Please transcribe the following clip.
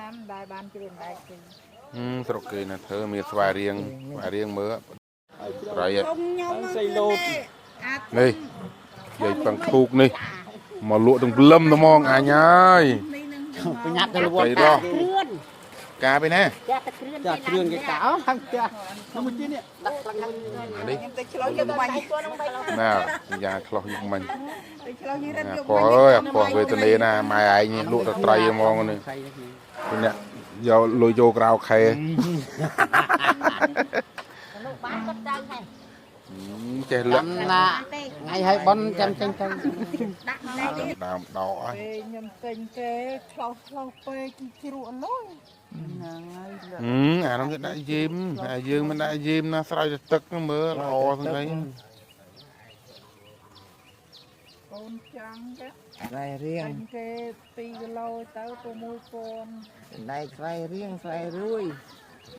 ឆ្នាំដែលបានជ្រឿនដែកគេ ស្រុកគេណាធ្វើមានស្វាយរៀងស្វាយរៀងមើលត្រី ធំខ្ញុំ សៃលោត អា នេះយាយពឹងធូកនេះមកលក់ទាំងព្រលឹមត្មងអញហើយ នេះនឹង បញ្ញាប់ទៅលវ ត្រីរស់ គ្រឿន ការពីណា ចាស់តែគ្រឿន ចាគ្រឿងគេកោខាងផ្ទះនៅមួយទៀតនេះដាក់ខ្លាំង នេះ ខ្ញុំទៅឆ្លោះយកបាញ់ ណាយ៉ាឆ្លោះយកមិញ ទៅឆ្លោះយឺរឹត អា យកបាញ់ កោះអើយអាកោះវេទនាណាម៉ែឯងនេះលក់តែត្រីហ្មងនេះអ្នកយកលុយចូលក្រៅខែ លោកបានគាត់ទៅហើយ ចេះលាក់ ចាំណាថ្ងៃឲ្យបនចាំចេញទៅ ដាក់ណែទៀត ដើមដកហើយ ពេលខ្ញុំទិញគេឆ្លោះឆ្លោះពេកជ្រក់លុយហ្នឹងហើយ ហឹមអានោះគេដាក់យីមអាយើងមិនដាក់យីមណាស្រោចតែទឹកហ្នឹងមើលល្អស្អី កូនចាំងចា ស្វាយរៀង ទិញគេ2គីឡូទៅ6000 ដែកស្វាយរៀងស្វាយរួយ